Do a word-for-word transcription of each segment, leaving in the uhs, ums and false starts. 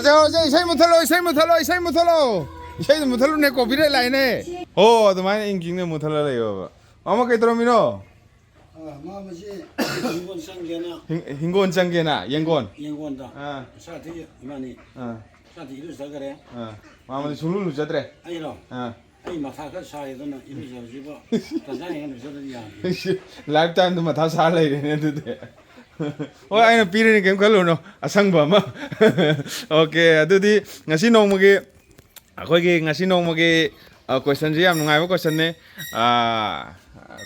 ꯍꯧꯖꯤꯛ, ꯍꯧꯖꯤꯛ ꯏꯁꯩ ꯃꯨꯊꯠꯂꯣ, ꯏꯁꯩ ꯃꯨꯊꯠꯂꯣ, ꯏꯁꯩ ꯃꯨꯊꯠꯂꯣ꯫ ꯏꯁꯩꯗꯣ ꯃꯨꯊꯠꯂꯨꯅꯦ, copyright ꯂꯥꯛꯏꯅꯦ꯫ ꯍꯣ, ꯑꯗꯨꯃꯥꯏꯅ ꯏꯪ ꯆꯤꯡꯅ ꯃꯨꯊꯠꯂ ꯂꯩꯌꯣꯕ꯫ ꯃꯥꯃ ꯀꯩ ꯇꯧꯔꯝꯃꯤꯅꯣ? ꯑ, ꯃꯥ ꯃꯁꯤ ꯍꯤꯡꯒꯣꯜ ꯆꯪꯒꯦꯅ꯫ ꯍꯤꯡ-, ꯍꯤꯡꯒꯣꯜ ꯆꯪꯒꯦꯅ, ꯌꯦꯡꯒꯣꯟ? ꯌꯦꯡꯒꯣꯟꯗ꯫ ꯑꯥ꯫ ꯏꯁꯥꯗꯤ ꯏꯕꯥꯅꯤ꯫ ꯑꯥ꯫ ꯏꯁꯥꯗꯤ ꯏꯔꯨꯖꯈ꯭ꯔꯦ꯫ ꯑꯥ꯫ ꯃꯥꯃꯗꯤ ꯁꯨꯡꯂꯨ ꯂꯨꯖꯗ꯭ꯔꯦ? ꯑꯩꯔꯣ? ꯑꯥ꯫ ꯑꯩ ꯃꯊꯥ ꯈꯔ ꯁꯥꯔꯦ, ꯑꯗꯨꯅ ꯏꯔꯨꯖꯕꯁꯤꯕꯨ ꯇꯟꯖꯥ ꯌꯦꯡꯉ ꯂꯨꯖꯗ꯭ꯔꯗꯤ ꯌꯥꯗꯦ꯫ Lifetime ꯗ ꯃꯊꯥ ꯁꯥꯔ ꯂꯩꯔꯦꯅꯦ ꯑꯗꯨꯗꯤ꯫ ꯍꯣꯏ, ꯑꯩꯅ ꯄꯤꯔꯅꯤ, ꯀꯩꯝ ꯈꯜꯂꯨꯅꯨ, ꯑꯁꯪꯕ ꯑꯃ꯫ Okay, ꯑꯗꯨꯗꯤ ꯉꯁꯤ ꯅꯣꯡꯃꯒꯤ, ꯑꯩꯈꯣꯏꯒꯤ ꯉꯁꯤ ꯅꯣꯡꯃꯒꯤ, ꯑ, question ꯁꯦ ꯌꯥꯝ ꯅꯨꯡꯉꯥꯏꯕ question ꯅꯦ꯫ ꯑ,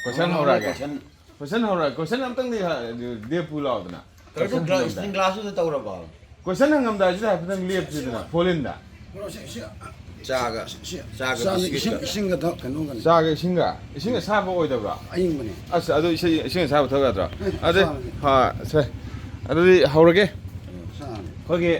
question ꯍꯧꯔꯛꯑꯒꯦ꯫ Question꯫ Question ꯍꯧꯔꯛꯑꯒꯦ꯫ Question ꯑꯝꯇꯪꯗꯤ ꯍ-, ꯂꯦꯞꯄꯨ ꯂꯥꯎꯗꯅ꯫ ꯀꯩꯅꯣ, question ꯒ꯭ꯂꯥ-, ꯍꯪꯉꯝꯗꯥꯏ꯫ ꯏꯁꯤꯡ ꯒ꯭ꯂꯥꯁꯇꯨꯗ ꯇꯧꯔꯕꯣ? Question ꯍꯪꯉꯝꯗꯥꯏꯁꯤꯗ ꯍꯥꯏꯐꯦꯠꯇꯪ ꯂꯦꯞꯁꯤꯗꯅ, ꯐꯣꯂꯤꯟꯗ꯫ ꯕ꯭ꯔꯣ, ꯁꯤ, ꯁꯤ, ꯆꯥꯒ, ꯁꯤ, ꯆꯥꯒ ꯆꯥꯒ ꯕꯤꯁꯀꯤꯠꯀ꯫ ꯏꯁꯤꯡ, ꯏꯁꯤꯡꯒ ꯊꯛ-, ꯀꯩꯅꯣꯒꯅꯤ꯫ ꯆꯥꯒ ꯏꯁꯤꯡꯒ? ꯏꯁꯤꯡ ꯑꯁꯥꯕ ꯑꯣꯏꯗꯕ꯭ꯔꯣ? ꯑꯌꯤꯡꯕꯅꯦ꯫ ꯑꯁ, ꯑꯗꯨ ꯏꯁꯩ, ꯏꯁꯤꯡ ꯑꯁꯥꯕ ꯊꯛ ꯌꯥꯗ꯭ꯔꯣ? ꯑꯦ, ꯑꯗꯨꯗꯤ, ꯑꯁꯥꯕꯅꯦ꯫ ꯍꯥ, ꯁꯦ꯫ ꯑꯗꯨꯗꯤ ꯍꯧꯔꯒꯦ꯫ ꯎꯝ, ꯑꯁꯥꯕꯅꯦ꯫ ꯑꯩꯈꯣꯏꯒꯤ,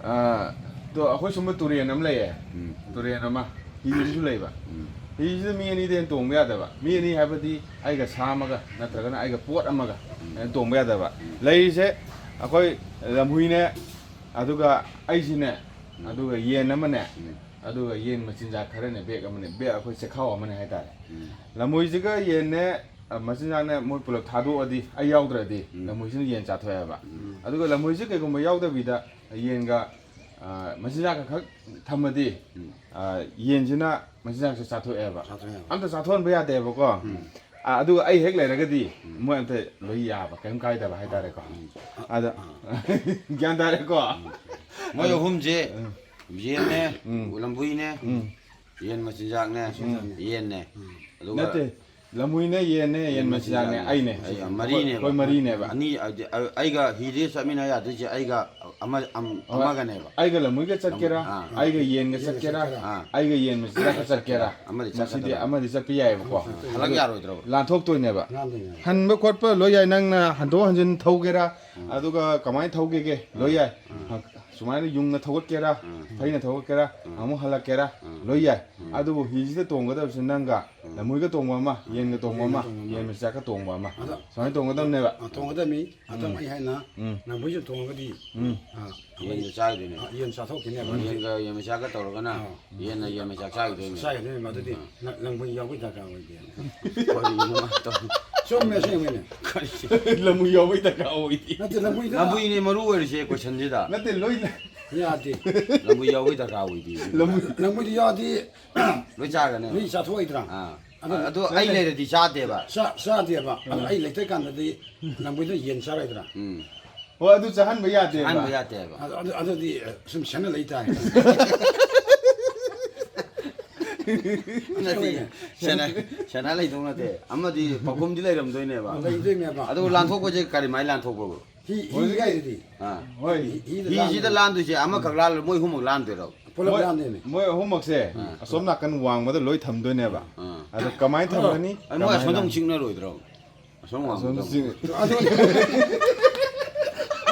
ꯑ, ꯇꯣ-, ꯑꯩꯈꯣꯏ ꯁꯨꯝꯕ ꯇꯨꯔꯦꯟ ꯑꯃ ꯂꯩꯌꯦ꯫ ꯎꯝ꯫ ꯇꯨꯔꯦꯟ ꯑꯃ꯫ ꯍꯤꯁꯨ ꯂꯩꯕ꯫ ꯎꯝ꯫ ꯍꯤꯁꯤꯗ ꯃꯤ ꯑꯅꯤꯗꯩ ꯍꯦꯟꯅ ꯇꯣꯡꯕ ꯌꯥꯗꯕ꯫ ꯃꯤ ꯑꯅꯤ ꯍꯥꯏꯕꯗꯤ ꯑꯩꯒ ꯁꯥ ꯑꯃꯒ ꯅꯠꯇ꯭ꯔꯒꯅ ꯑꯩꯒ ꯄꯣꯠ ꯑꯃꯒ ꯎꯝ꯫ ꯑꯗꯨꯃꯥꯏꯅ ꯇꯣꯡꯕ ꯌꯥꯗꯕ꯫ ꯎꯝ꯫ ꯂꯩꯔꯤꯁꯦ ꯑꯩꯈꯣꯏ ꯂꯝꯍꯨꯏꯅꯦ, ꯑꯗꯨꯒ ꯑꯩꯁꯤꯅꯦ, ꯎꯝ꯫ ꯑꯗꯨꯒ ꯌꯦꯟ ꯑꯃꯅꯦ, ꯎꯝ꯫ ꯑꯗꯨꯒ ꯌꯦꯟ ꯃꯆꯤꯟꯖꯥꯛ ꯈꯔꯅꯦ, bag ꯑꯃꯅꯦ, bag ꯑꯩꯈꯣꯏ ꯆꯦꯈꯥꯎ ꯑꯃꯅꯦ ꯍꯥꯏꯇꯥꯔꯦ꯫ ꯎꯝ꯫ ꯂꯝꯍꯨꯏꯁꯤꯒ ꯌꯦꯟꯅꯦ, ꯑ, ꯃꯆꯤꯟꯖꯥꯛꯅꯦ ꯃꯣꯏ ꯄꯨꯂꯞ ꯊꯥꯗꯣꯛꯑꯗꯤ, ꯑꯩ ꯌꯥꯎꯗ꯭ꯔꯗꯤ ꯎꯝ꯫ ꯂꯝꯍꯨꯏꯁꯤꯅ ꯌꯦꯟ ꯆꯥꯊꯣꯛꯑꯦꯕ꯫ ꯎꯝ꯫ ꯑꯗꯨꯒ ꯂꯝꯍꯨꯏꯁꯤ ꯀꯩꯒꯨꯝꯕ ꯌꯥꯎꯗꯕꯤꯗ ꯌꯦꯟꯒ, ꯑ, ꯃꯆꯤꯟꯖꯥꯛ ꯈꯛ ꯊꯝꯃꯗꯤ, ꯎꯝ꯫ ꯑ, ꯌꯦꯟꯁꯤꯅ ꯃꯆꯤꯟꯖꯥꯛꯁꯦ ꯆꯥꯊꯣꯛꯑꯦꯕ꯫ ꯆꯥꯊꯣꯛꯑꯦꯕ꯫ ꯑꯝꯇ ꯆꯥꯊꯣꯛꯍꯟꯕ ꯌꯥꯗꯦꯕꯀꯣ꯫ ꯎꯝ꯫ ꯑ, ꯑꯗꯨꯒ ꯑꯩ ꯍꯦꯛ ꯂꯩꯔꯒꯗꯤ ꯎꯝ꯫ ꯃꯣꯏ ꯑꯝꯇ ꯂꯣꯏ ꯌꯥꯕ, ꯀꯔꯤꯝ ꯀꯥꯏꯗꯕ ꯍꯥꯏꯇꯥꯔꯦꯀꯣ꯫ ꯎꯝ꯫ ꯑꯗ, ꯑꯥ꯫ ꯒ꯭ꯌꯥꯟ ꯇꯥꯔꯦꯀꯣ? ꯎꯝ꯫ ꯃꯣꯏ ꯑꯗ, ꯑꯍꯨꯝꯁꯦ, ꯎꯝ꯫ ꯌꯦꯟꯅꯦ, ꯎꯝ꯫ ꯂꯝꯍꯨꯏꯅꯦ, ꯎꯝ꯫ ꯌꯦꯟ ꯃꯆꯤꯟꯖꯥꯛꯅꯦ, ꯎꯝ꯫ ꯌꯦꯟꯅꯦ꯫ ꯎꯝ꯫ ꯑꯗꯨꯒ ꯅꯠꯇꯦ, ꯂꯝꯍꯨꯏꯅꯦ, ꯌꯦꯟꯅꯦ, ꯌꯦꯟ ꯌꯦꯟ ꯃꯆꯤꯟꯖꯥꯛꯅꯦ, ꯃꯆꯤꯟꯖꯥꯛꯅꯦ꯫ ꯑꯩꯅꯦ꯫ ꯑꯩ, ꯑꯩꯈꯣꯏ, ꯃꯔꯤꯅꯦꯕ꯫ ꯑꯩꯈꯣꯏ ꯃꯔꯤꯅꯦꯕ꯫ ꯑꯅꯤ, ꯑ, ꯑ, ꯑꯩꯒ ꯍꯤꯗꯤ ꯆꯠꯃꯤꯟꯅ ꯌꯥꯗꯣꯏꯁꯦ ꯑꯩꯒ ꯑꯃ-, ꯑꯝ-, ꯍꯣꯏ꯫ ꯑꯃꯒꯅꯦꯕ꯫ ꯑꯩꯒ ꯂꯝꯍꯨꯏꯒ ꯆꯠꯀꯦꯔꯥ, ꯑꯥ꯫ ꯑꯩꯒ ꯌꯦꯟꯒ ꯆꯠꯀꯦꯔꯥ, ꯑꯥ꯫ ꯑꯩꯒ ꯌꯦꯟ ꯃꯆꯤꯟꯖꯥꯛꯀ ꯆꯠꯀꯦꯔꯥ, ꯑꯃꯗꯤ ꯃꯁꯤꯗꯤ ꯆꯠꯀꯗꯕꯅꯤ꯫ ꯑꯃꯗꯤ ꯆꯠꯄ ꯌꯥꯏꯑꯕꯀꯣ꯫ ꯍꯜꯂꯛ ꯌꯥꯔꯣꯏꯗ꯭ꯔꯕ? ꯂꯥꯟꯊꯣꯛꯇꯣꯏꯅꯦꯕ꯫ ꯂꯥꯟꯗꯣꯏꯅꯦꯕ꯫ ꯍꯟꯕ ꯈꯣꯠꯄ ꯂꯣꯏ ꯌꯥꯏ, ꯅꯪꯅ ꯍꯟꯗꯣꯛ ꯍꯟꯖꯤꯟ ꯊꯧꯒꯦꯔꯥ, ꯎꯝ꯫ ꯑꯗꯨꯒ ꯀꯃꯥꯏꯅ ꯊꯧꯒꯦꯒꯦ, ꯂꯣꯏ ꯎꯝ꯫ ꯌꯥꯏ꯫ ꯎꯝ꯫ ꯁꯨꯃꯥꯏꯅ ꯌꯨꯡꯅ ꯊꯧꯒꯠꯀꯦꯔꯥ, ꯎꯝ꯫ ꯐꯩꯅ ꯊꯧꯒꯠꯀꯦꯔꯥ, ꯎꯝ꯫ ꯑꯃꯨꯛ ꯍꯜꯂꯛꯀꯦꯔꯥ, ꯎꯝ꯫ ꯂꯣꯏ ꯌꯥꯏ꯫ ꯎꯝ꯫ ꯑꯗꯨꯕꯨ ꯍꯤꯁꯤꯗ ꯇꯣꯡꯒꯗꯕꯁꯤ ꯅꯪꯒ ꯎꯝ꯫ ꯂꯝꯃꯨꯏꯒ ꯇꯣꯡꯕ ꯑꯃ, ꯌꯦꯟꯒ ꯇꯣꯡꯕ ꯑꯃ, ꯌꯦꯟꯒ ꯇꯣꯡꯕ ꯑꯃ꯫ ꯌꯦꯟ ꯃꯆꯥꯛꯀ ꯇꯣꯡꯕ ꯑꯃ꯫ ꯑꯗꯣ ꯁꯨꯃꯥꯏꯅ ꯇꯣꯡꯒꯗꯕꯅꯦꯕ꯫ ꯑ, ꯇꯣꯡꯒꯗꯕꯅꯤ꯫ ꯑꯗꯣ ꯎꯝ꯫ ꯑꯩ ꯍꯥꯏꯅ ꯎꯝ꯫ ꯂꯝꯃꯨꯏꯁꯨ ꯇꯣꯡꯉꯒꯗꯤ, ꯎꯝ꯫ ꯑ, ꯑꯩꯈꯣꯏ, ꯌꯦꯟꯁꯨ ꯆꯥꯈꯤꯗꯣꯏꯅꯦ꯫ ꯑ, ꯌꯦꯟ ꯆꯥꯊꯣꯛꯈꯤꯅꯦꯕ꯫ ꯎꯝ꯫ ꯌꯦꯟꯒ ꯌꯦꯟ ꯃꯆꯥꯛꯀ ꯇꯧꯔꯒꯅ ꯑ꯫ ꯌꯦꯟꯅ ꯌꯦꯟ ꯃꯆꯥꯛ ꯆꯥꯈꯤꯗꯣꯏꯅꯦ꯫ ꯆꯥꯈꯤꯗꯣꯏꯅꯦ꯫ ꯑꯗꯨꯗꯤ ꯑ꯫ ꯂ-, ꯂꯝꯃꯨꯏ ꯌꯥꯎꯕꯩ ꯗꯔꯀꯥꯔ ꯑꯣꯏꯗꯦ꯫ ꯀꯔꯤꯅꯣ ꯃꯥ ꯇꯧꯔꯤ? ꯆꯨꯝꯃꯦ, ꯑꯁꯦꯡꯕꯩꯅꯦ꯫ ꯀꯔꯤ? ꯂꯝꯃꯨꯏ ꯌꯥꯎꯕꯩ ꯗꯔꯀꯥꯔ ꯑꯣꯏꯗꯦ꯫ ꯅꯠꯇꯦ, ꯂꯝꯃꯨꯏꯗ ꯂꯝꯃꯨꯏꯅꯦ ꯃꯔꯨ ꯑꯣꯏꯔꯤꯁꯦ questionꯁꯤꯗ꯫ ꯅꯠꯇꯦ, ꯂꯣꯏꯅ꯫ ꯌꯥꯗꯦ꯫ ꯂꯝꯃꯨꯏ ꯌꯥꯎꯕꯩ ꯗꯔꯀꯥꯔ ꯑꯣꯏꯗꯦ꯫ ꯂꯝꯃꯨꯏ꯫ ꯂꯝꯃꯨꯏꯗꯤ ꯌꯥꯗꯦ꯫ ꯂꯣꯏ ꯆꯥꯒꯅꯦꯕ꯫ ꯃꯤ ꯆꯥꯊꯣꯛꯑꯣꯏꯗ꯭ꯔꯥ? ꯑꯥ꯫ ꯑꯗꯨ ꯑꯗꯨ ꯑꯩ ꯂꯩꯔꯗꯤ ꯆꯥꯗꯦꯕ꯫ ꯆꯥ-, ꯆꯥꯗꯦꯕ꯫ ꯑꯗꯨ ꯑꯥ꯫ ꯑꯩ ꯂꯩꯇ꯭ꯔꯀꯥꯟꯗꯗꯤ ꯂꯝꯃꯣꯏꯗ ꯌꯦꯟ ꯆꯥꯔꯣꯏꯗ꯭ꯔꯥ? ꯎꯝ꯫ ꯍꯣꯏ, ꯑꯗꯨ ꯆꯥꯍꯟꯕ ꯌꯥꯗꯦꯕ꯫ ꯆꯥꯍꯟꯕ ꯌꯥꯗꯦꯕ꯫ ꯑꯗꯨ, ꯑꯗꯨ, ꯑꯗꯨꯗꯤ, ꯑ, ꯁꯨꯝ ꯁꯦꯟꯅ ꯂꯩ ꯇꯥꯔꯦ꯫ ꯅꯠꯇꯦ, ꯁꯦꯟꯅ, ꯁꯦꯟꯅ ꯂꯩꯗꯧ ꯅꯠꯇꯦ꯫ ꯑꯃꯗꯤ ꯄꯥꯎꯈꯨꯝꯗꯤ ꯂꯩꯔꯝꯗꯣꯏꯅꯦꯕ꯫ ꯂꯩꯗꯣꯏꯅꯦꯕ꯫ ꯑꯗꯨ ꯂꯥꯟꯊꯣꯛꯄꯁꯦ ꯀꯔꯤꯃꯥꯏꯅ ꯂꯥꯟꯊꯣꯛꯄꯕꯨ? ꯍꯤ, ꯍꯤ ꯍꯧꯖꯤꯛꯀꯤ ꯍꯥꯏꯗꯨꯗꯤ꯫ ꯑꯥ꯫ ꯍꯣꯏ꯫ ꯍꯤ-, ꯍꯤꯗ ꯍꯤꯁꯤꯗ ꯂꯥꯟꯗꯣꯏꯅꯦ꯫ ꯂꯥꯟꯗꯣꯏꯁꯦ ꯑꯃꯈꯛ ꯂꯥꯜꯂ ꯃꯣꯏ ꯑꯍꯨꯝꯃꯛ ꯂꯥꯟꯗꯣꯏꯔꯣ? ꯄꯨꯂꯞ ꯃꯣꯏ, ꯂꯥꯟꯗꯣꯏꯅꯦ꯫ ꯃꯣꯏ ꯑꯍꯨꯝꯃꯛꯁꯦ ꯑꯥ꯫ ꯑꯁꯣꯝ ꯅꯥꯀꯟ ꯋꯥꯡꯃꯗ ꯂꯣꯏ ꯊꯝꯗꯣꯏꯅꯦꯕ꯫ ꯑꯥ꯫ ꯑꯗꯣ ꯀꯃꯥꯏꯅ ꯊꯝꯒꯅꯤ? ꯑꯗꯨ ꯃꯣꯏ ꯑꯁꯣꯝꯗ ꯀꯃꯥꯏꯅ? ꯑꯃꯨꯛ ꯆꯤꯡꯅꯔꯣꯏꯗ꯭ꯔꯣ? ꯑꯁꯣꯝ ꯋꯥꯡꯃꯗ ꯑꯁꯣꯝꯗ ꯑꯃꯨꯛ꯫ ꯆꯤꯡ-, ꯑꯗꯨꯅꯦ꯫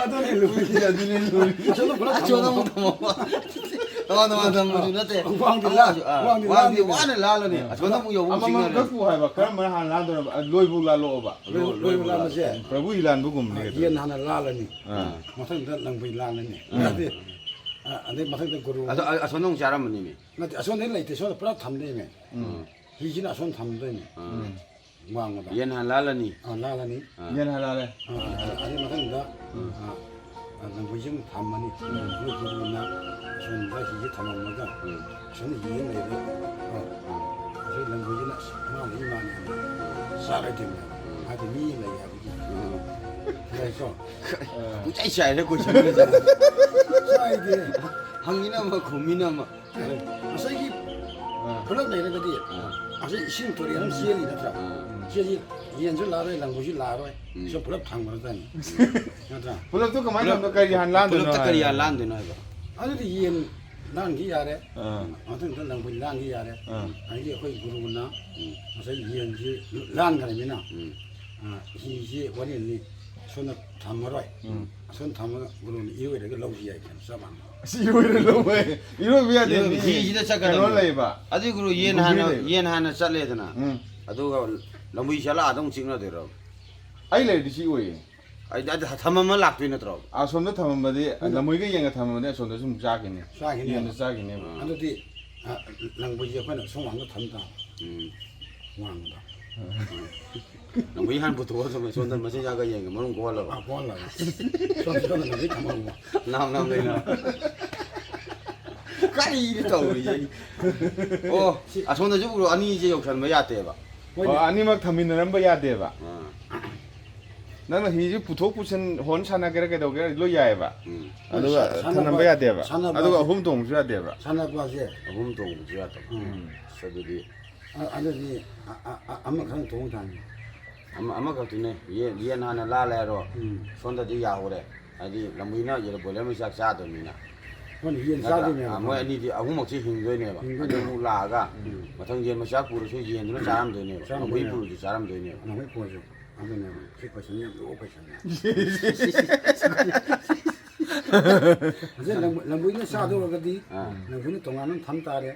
ꯑꯗꯨꯅꯦ ꯂꯨꯔꯤꯁꯦ, ꯑꯗꯨꯅꯦ ꯂꯨꯔꯤꯁꯦ꯫ ꯑꯁꯣꯝꯗ ꯄꯨꯂꯞ ꯑꯁꯣꯝꯗ ꯑꯃꯨꯛ ꯊꯝꯃꯣ꯫ ꯊꯝꯃꯣ꯫ ꯇꯣꯉꯥꯟ ꯇꯣꯉꯥꯟ ꯊꯝꯕꯁꯨ ꯅꯠꯇꯦ꯫ ꯋꯥꯡꯗꯤ ꯑꯃ ꯂꯥꯟ-, ꯑꯁꯨ-, ꯑꯥ, ꯋꯥꯡꯗꯤ ꯋꯥꯡꯗꯤ ꯂꯥꯟꯗꯣꯏꯅꯦ꯫ ꯋꯥꯅ ꯂꯥꯜꯂꯅꯤ꯫ ꯑꯥ꯫ ꯑꯁꯣꯝꯗ ꯑꯃꯨꯛ ꯌꯧꯕ ꯑꯃꯃꯝ ꯆꯤꯡꯅꯔꯅꯤ꯫ ꯀꯛꯄꯨ ꯍꯥꯏꯕ, ꯀꯔꯝꯕꯅ ꯍꯥꯟꯅ ꯂꯥꯟꯗꯣꯏꯅꯣꯕ? ꯑ, ꯂꯣꯏ-, ꯂꯣꯏꯕꯨ ꯂꯣꯏꯕꯨ ꯂꯥꯜꯂꯣꯕ꯫ ꯂꯥꯟꯕꯁꯦ꯫ ꯄ꯭ꯔꯚꯨ ꯏꯂꯥꯟꯕꯒꯨꯝꯕꯅꯤ ꯑꯥ, ꯀꯩꯗꯧꯔꯒꯦ? ꯌꯦꯟ ꯍꯥꯟꯅ ꯂꯥꯜꯂꯅꯤ꯫ ꯑꯥ꯫ ꯃꯊꯪꯗ ꯂꯥꯡꯕꯩ ꯂꯥꯜꯂꯅꯤ꯫ ꯑꯥ꯫ ꯑꯗꯩ, ꯑ, ꯑꯗꯩ ꯃꯊꯪꯗ ꯒꯨꯔꯨ꯫ ꯑꯗꯣ, ꯑ-, ꯑꯁꯣꯝꯗ ꯑꯃꯨꯛ ꯆꯥꯔꯝꯃꯅꯤꯅꯦ꯫ ꯅꯠꯇꯦ, ꯑꯁꯣꯝꯗ ꯂꯩꯇꯦ, ꯁꯣꯝꯗ ꯄꯨꯂꯞ ꯊꯝꯗꯣꯏꯅꯦ꯫ ꯎꯝ꯫ ꯍꯤꯁꯤꯅ ꯑꯁꯣꯝ ꯊꯝꯗꯣꯏꯅꯦ꯫ ꯑꯥ꯫ ꯎꯝ꯫ ꯋꯥꯡꯃꯗ꯫ ꯌꯦꯟ ꯍꯥꯟꯅ ꯂꯥꯜꯂꯅꯤ꯫ ꯑꯥ, ꯂꯥꯜꯂꯅꯤ꯫ ꯑꯥ꯫ ꯌꯦꯟ ꯍꯥꯟꯅ ꯂꯥꯜꯂꯦ꯫ ꯑꯥ, ꯑꯗꯨ, ꯑꯗꯨꯒꯤ ꯃꯊꯪꯗ, ꯎꯝ꯫ ꯑꯥ, ꯑꯥ, ꯂꯝꯕꯣꯏꯁꯤ ꯑꯃꯨꯛ ꯊꯝꯃꯅꯤ꯫ ꯎꯝ꯫ ꯑꯗꯨ ꯒꯨꯔꯨꯅ ꯑꯁꯣꯝꯗ ꯍꯤꯁꯦ ꯊꯝꯃꯝꯃꯒ, ꯎꯝ꯫ ꯑꯁꯣꯝꯗ ꯌꯦꯟ ꯂꯩꯔꯦ꯫ ꯑꯥ꯫ ꯎꯝ꯫ ꯑꯁꯤ ꯂꯝꯕꯣꯏꯁꯤꯅ, "ꯑꯁ, ꯃꯥꯅ ꯏꯃꯥꯅꯦ" ꯍꯥꯏꯅ ꯆꯥꯔꯣꯏꯗꯣꯏꯅꯦ꯫ ꯎꯝ꯫ ꯍꯥꯏꯗꯤ ꯃꯤ ꯂꯩ ꯍꯥꯏꯕꯒꯤ꯫ ꯎꯝ꯫ ꯂꯩꯀꯣ? ꯑꯥ꯫ ꯄꯨꯡꯆꯥꯏ ꯆꯥꯏꯔꯦ question ꯁꯦ꯫ ꯆꯥꯏꯗꯦ꯫ ꯍꯪꯉꯤꯅ ꯑꯃ, ꯈꯨꯝꯃꯤꯅ ꯑꯃ꯫ ꯉꯁꯥꯏꯒꯤ ꯑꯥ꯫ ꯈꯨꯂꯪ ꯂꯩꯔꯒꯗꯤ ꯑꯥ꯫ ꯉꯁꯥꯏ ꯏꯁꯤꯡ ꯇꯨꯔꯦꯜ ꯑꯃ ꯆꯦꯜꯂꯤ ꯅꯠꯇ꯭ꯔꯥ? ꯑꯥ꯫ ꯆꯦꯜꯂꯤ, ꯌꯦꯟꯁꯨ ꯂꯥꯛꯑꯔꯣꯏ, ꯂꯪꯕꯁꯨ ꯂꯥꯛꯑꯔꯣꯏ꯫ ꯎꯝ꯫ ꯁꯤ ꯄꯨꯂꯞ ꯊꯥꯡꯕ ꯅꯠꯇꯅꯤ꯫ ꯅꯠꯇ꯭ꯔꯥ? ꯄꯨꯂꯞꯇꯨ ꯀꯃꯥꯏꯅ ꯄꯨꯂꯞ-, ꯇꯧꯕꯅꯣ? ꯀꯔꯤ ꯍꯥꯟꯅ ꯂꯥꯟꯗꯣꯏꯅꯣ ꯄꯨꯂꯞꯇ ꯀꯔꯤ ꯍꯥꯏꯕ? ꯍꯥꯟꯅ ꯂꯥꯟꯗꯣꯏꯅꯣ ꯍꯥꯏꯕ? ꯑꯗꯨꯗꯤ ꯌꯦꯟ ꯂꯥꯟꯈꯤ ꯌꯥꯔꯦ꯫ ꯑꯥ꯫ ꯃꯊꯪꯗ ꯂꯪꯕ ꯂꯥꯟꯈꯤ ꯌꯥꯔꯦ꯫ ꯑꯥ꯫ ꯑꯗꯒꯤ ꯑꯩꯈꯣꯏ ꯒꯨꯔꯨꯅ ꯎꯝ꯫ ꯉꯁꯥꯏ ꯌꯦꯟꯁꯤ ꯂꯥꯟꯈ꯭ꯔꯃꯤꯅ, ꯎꯝ꯫ ꯑꯥ, ꯍꯤꯁꯤ ꯋꯥꯔꯦꯟꯅꯤ꯫ ꯁꯣꯝꯗ ꯊꯝꯃꯔꯣꯏ꯫ ꯎꯝ꯫ ꯁꯣꯝꯗ ꯊꯝꯃꯒ ꯒꯨꯔꯨꯅ ꯏꯔꯣꯏꯔꯒ ꯂꯧꯈꯤ ꯌꯥꯏ ꯀꯩꯅꯣ, ꯆꯞ ꯃꯥꯟꯅꯩ꯫ ꯑꯁ, ꯏꯔꯣꯏꯔ ꯂꯧꯕ, ꯏꯔꯣꯏꯕ ꯌꯥꯗꯦ꯫ ꯏꯔꯣꯏꯕ ꯃꯤ ꯍꯤꯁꯤꯗ ꯆꯠꯀꯗꯕꯅꯤ꯫ ꯀꯩꯅꯣ ꯂꯩꯕ꯫ ꯑꯗꯨꯏ ꯒꯨꯔꯨ, ꯌꯦꯟ ꯒꯨꯝꯕꯤ ꯍꯥꯟꯅ ꯂꯩꯕ꯫ ꯌꯦꯟ ꯍꯥꯟꯅ ꯆꯠꯂꯦꯗꯅ꯫ ꯎꯝ꯫ ꯑꯗꯨꯒ ꯂꯝꯕꯤ ꯆꯠꯂ ꯑꯗꯨꯝ ꯆꯤꯛꯅꯗꯣꯏꯔꯣ? ꯑꯩ ꯂꯩꯔꯗꯤ ꯁꯤ ꯑꯣꯏꯌꯦ꯫ ꯑꯩ ꯑꯗꯨ ꯊꯝꯃꯝꯃ ꯂꯥꯛꯇꯣꯏ ꯅꯠꯇ꯭ꯔꯣ? ꯑꯁꯣꯝꯗ ꯊꯝꯃꯝꯕꯗꯤ, ꯂꯝꯃꯣꯏꯒ ꯌꯦꯡꯉ ꯊꯝꯃꯝꯕꯗꯤ ꯑꯁꯣꯝꯗꯁꯨ ꯑꯃꯨꯛ ꯆꯥꯈꯤꯅꯤ꯫ ꯆꯥꯈꯤꯅꯦꯕ꯫ ꯌꯦꯟꯗ ꯆꯥꯈꯤꯅꯦꯕ꯫ ꯑꯗꯨꯗꯤ, ꯑ, ꯂꯝꯕꯤꯁꯦ ꯑꯩꯈꯣꯏꯅ ꯁꯣꯝ ꯋꯥꯡꯗ ꯊꯝ ꯇꯥꯕ꯫ ꯎꯝ꯫ ꯋꯥꯡꯃꯗ꯫ ꯂꯝꯕꯤ ꯍꯥꯟꯅ ꯄꯨꯊꯣꯛꯑ ꯊꯝꯃꯦ, ꯁꯣꯝꯗ ꯃꯆꯤꯟꯖꯥꯛꯀ ꯌꯦꯡꯉꯦ, ꯃꯔꯨꯝ ꯀꯣꯜꯂꯕ? ꯑꯥ, ꯀꯣꯜꯂꯕ꯫ ꯁꯣꯝ, ꯁꯣꯝꯗ ꯂꯝꯕꯤ ꯊꯝꯍꯧꯕ꯫ ꯅꯥꯝ ꯅꯥꯝ ꯂꯩꯅ꯫ ꯀꯔꯤꯗꯤ ꯇꯧꯔꯤꯁꯦ ꯑꯩ? ꯑꯣ, ꯑꯁꯣꯝꯗꯁꯨ ꯎꯔꯣ, ꯑꯅꯤꯁꯦ ꯌꯧꯁꯟꯕ ꯌꯥꯗꯦꯕ꯫ ꯍꯣꯏꯅꯦ꯫ ꯑꯣ, ꯑꯅꯤꯃꯛ ꯊꯝꯃꯤꯟꯅꯔꯝꯕ ꯌꯥꯗꯦꯕ꯫ ꯑꯥ꯫ ꯅꯪꯅ ꯍꯤꯁꯤ ꯄꯨꯊꯣꯛ ꯄꯨꯁꯤꯟ, ꯍꯣꯟ ꯁꯥꯟꯅꯒꯦꯔꯥ ꯀꯩꯗꯧꯒꯦꯔꯥ ꯂꯣꯏ ꯌꯥꯏꯑꯕ꯫ ꯎꯝ꯫ ꯑꯗꯨꯒ ꯁꯥꯟꯅꯕ, ꯊꯝꯂꯝꯕ ꯌꯥꯗꯦꯕ꯫ ꯁꯥꯟꯅꯕ, ꯑꯗꯨꯒ ꯑꯍꯨꯝ ꯇꯣꯡꯕꯁꯨ ꯌꯥꯗꯦꯕ꯫ ꯁꯥꯟꯅꯕꯁꯦ꯫ ꯑꯍꯨꯝ ꯇꯣꯡꯕꯁꯨ ꯌꯥꯗꯕ꯫ ꯎꯝ꯫ ꯑꯁ, ꯑꯗꯨꯗꯤ ꯑ-, ꯑꯗꯨꯗꯤ ꯑ-, ꯑ-, ꯑ-, ꯑꯃꯈꯛ ꯇꯣꯡ ꯇꯥꯕꯅꯤ꯫ ꯑꯃ-, ꯑꯃꯈꯛꯇꯨꯅꯦ꯫ ꯌꯦꯟ, ꯌꯦꯟ ꯍꯥꯟꯅ ꯂꯥꯜꯂꯦ ꯍꯥꯏꯔꯣ꯫ ꯎꯝ꯫ ꯁꯣꯝꯗꯗꯤ ꯌꯥꯍꯧꯔꯦ꯫ ꯍꯥꯏꯗꯤ ꯂꯝꯕꯤꯅ ꯌꯦꯟ, ꯕꯣꯏꯂꯔ ꯃꯆꯥꯛ ꯆꯥꯗꯕꯅꯤꯅ꯫ ꯍꯣꯏꯅꯦ, ꯌꯦꯟ ꯅꯠꯇ꯭ꯔꯥ? ꯆꯥꯗꯣꯏꯅꯦꯕ꯫ ꯑꯥ, ꯃꯣꯏ ꯑꯅꯤꯗꯤ ꯑꯍꯨꯝꯃꯛꯁꯦ ꯍꯤꯡꯗꯣꯏꯅꯦꯕ꯫ ꯍꯤꯡꯗꯣꯏꯅꯦꯕ꯫ ꯑꯗꯨ ꯑꯃꯨꯛ ꯂꯥꯛꯑꯒ ꯃꯊꯪ ꯌꯦꯟ ꯃꯆꯥꯛ ꯄꯨꯔꯁꯨ ꯌꯦꯟꯗꯨꯅ ꯆꯥꯔꯝꯗꯣꯏꯅꯦꯕ꯫ ꯆꯥꯔꯝꯗꯣꯏꯅꯦꯕ꯫ ꯂꯝꯕꯤ ꯄꯨꯔꯁꯨ ꯆꯥꯔꯝꯗꯣꯏꯅꯦꯕ꯫ ꯂꯝꯕꯤ ꯄꯨꯔꯁꯨ꯫ ꯑꯗꯨꯅꯦꯕ꯫ ꯁꯤ ꯀꯣꯏꯁꯟ ꯌꯥꯝ ꯂꯨꯕ ꯀꯣꯏꯁꯟꯅꯦ꯫ ꯑꯁꯤ ꯂꯝ-, ꯂꯝꯕꯣꯏꯅ ꯆꯥꯗꯧꯔꯒꯗꯤ ꯑꯥ꯫ ꯂꯝꯕꯣꯏꯅ ꯇꯣꯉꯥꯟꯅ ꯑꯃ ꯊꯝ ꯇꯥꯔꯦ꯫